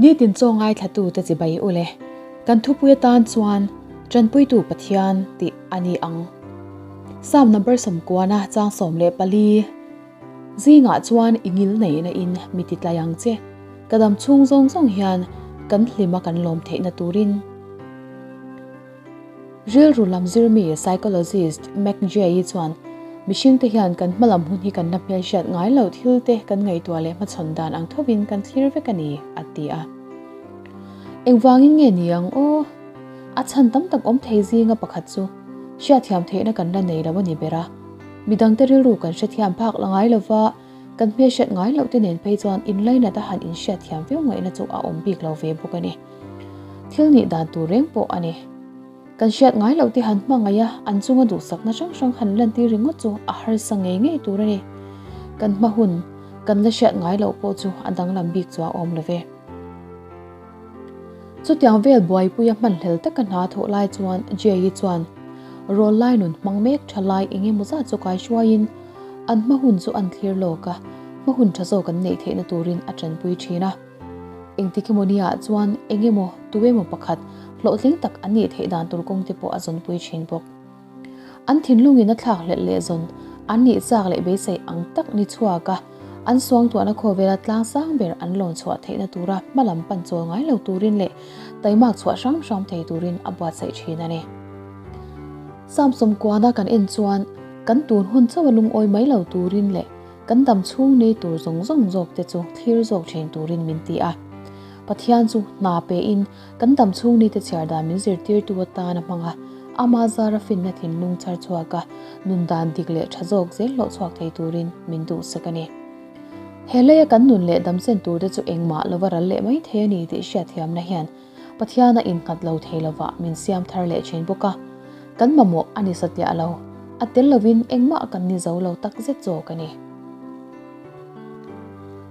Nitin chaw ngaithlatute chibai u le, kan thupui atan chuan Tanpuitu Pathian tih a ni ang. Psalm number sawmkuana chang 14 Zingah chuan i ngil neihna in mi ti tlai ang che, ka dam chhung zawng zawng hian kan hlima kan lawm theihna turin. Rilru lam zirmi psychologist Mac Jay-i chuan, Mihringte hian kan hmalam hun hi kan la hmelhriat ngai loh thil te kan ngaihtuah leh hmachhawn dan ang thovin kan thlir vek a ni, a ti a. Engvangin nge ni ang aw? A chhan tam tak awm thei zinga pakhat chu hriatthiam theihna kan la nei lo a ni ber a. Midangte rilru kan hrethiam phak la ngai lova, kan hmelhriat ngai loh te nen phei chuan inlainat a han inhriatthiam viau ngaihna chu a awm bik lo ve bawk a ni. Thil nih dan tur reng pawh a ni. Kan hriat ngai loh te han hmangaih a, an chunga duhsakna hrang hrang han lantir ringawt chu a harsa ngei ngei tur a ni. Kan hma hun, kan la hriat ngai loh pawh chu a danglam bik chu a awm lo ve. Chutiang vel buaipuia hmanhlel taka hna thawh lai chuan Jay-i chuan rawl lai nun hmang mek tha lai eng emaw zat chu kai hruaiin an hma hun chu an thlir lawk a, hma hun tha zawk an neih theihna turin a tanpui thin a. Engtik emaw niah chuan eng emaw tu emaw pakhat hlawhtling tak an nih theih dan tur kawng te pawh a zawnpui thin bawk. An thinlungin a thlak hlelh leh zawn an nih chak leh beisei ang tak ni chhuak a, an suangtuahna khawvela tlang sang ber an lawn chhuah theihna tura hma lam pan chawl ngai lo turin leh taimak chhuah hram hram thei turin a buatsaih thin a ni. Samsung kuana kan en chuan kan tun hun chauh a lungawi mai lo turin leh Kan dam chhung nei tur zawng zawng zawk te chu thlir zawk thin turin min ti a. Pathian chu hna pein kan dam chhung ni te chhiar dan min zirtirtu atan a hmang a, ama zara finna thinlung chhar chhuak a, nun dan dik leh tha zawk zel hlawh chhuak thei turin min duhsak a ni. He leia kan nun leh damchen tur te chu engmah lova ral leh mai thei a ni tih hriatthiamna hian Pathian a innghat lo thei lovah min siam thar leh thin bawk a, kan mamawh a ni satliah lo, a tel lovin engmah kan ni zo lo tak zet zawk a ni.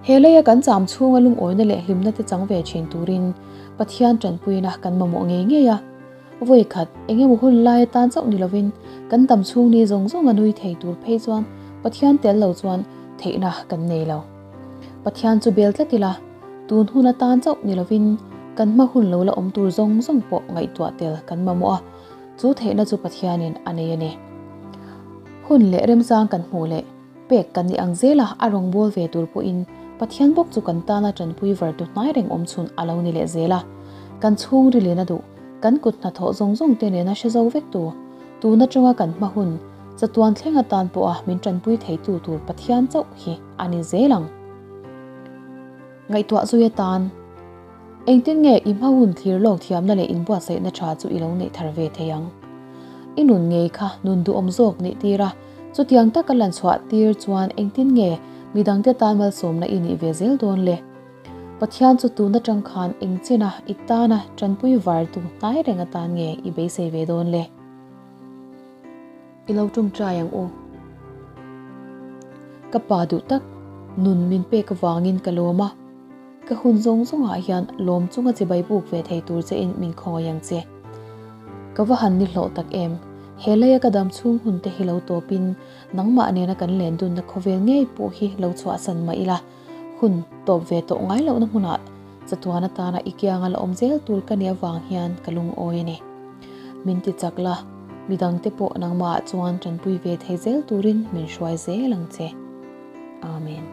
He leia kan cham chhunga lungawina leh hlimna te chang ve thin turin Pathian tanpuina kan mamawh ngei ngei a, vawi khat eng emaw hun lai atan chauh ni lovin kan dam chhung ni zawng zawng a nui thei tur phei chuan Pathian tel lo chuan theihna kan nei lo. Pathian chu bel tlat ila, tun hun atan chauh ni lovin kan hma hun lo la awm tur zawng zawng pawh ngaihtuah tel kan mamawh a, chu theihna chu Pathianin a nei a ni. Hun leh remchang kan hmuh leh pek kan nih ang zela a rawngbâwl ve tur pawhin Pathian bawk chu kan tana ṭanpui vartu hnai reng awm chhun a lo ni leh zel a. Kan chhungrilin a duh, kan kut hnathawh zawng zawng te nena hre zo vek tu, tun aṭanga kan hma hun chatuan thleng atan pawha min ṭanpui theitu tur Pathian chauh hi a ni zel ang. Ngaihtuah zui atan, Engtin nge i hma hun thlir lawk thiamna leh inbuatsaihna tha chu i lo neih thar ve thei ang? I nun ngei kha nun duhawm zawk nih tir a, chutiang taka lan chhuah tir chuan engtin nge midangte tan malsawmna i nih ve zel dawn le? Pathian chu tun atang khan engchina i tana tanpui vartu hnai reng atan nge i beisei ve dawn le? I lo tawngtai ang u. Ka pa duh tak, nun min pek avangin ka lawm a. Ka hun zawng zawngah hian lawm chunga chibai buk ve thei tur chein min khawngaih ang che. Ka va han ni hlawh tak em, he leia ka dam chhung hun te hi lo tawpin nangmah nena kan len dunna khawvel ngei pawh hi lo chhuahsan mah ila, hun tawp ve tawh ngai lohna hmunah chatuan atana i kianga la awm zel tur ka nih avang hian ka lungawi a ni. Min ti chak la, midangte pawh nangmahah chuan tanpui ve thei zel turin min hruai zel ang che. Amen.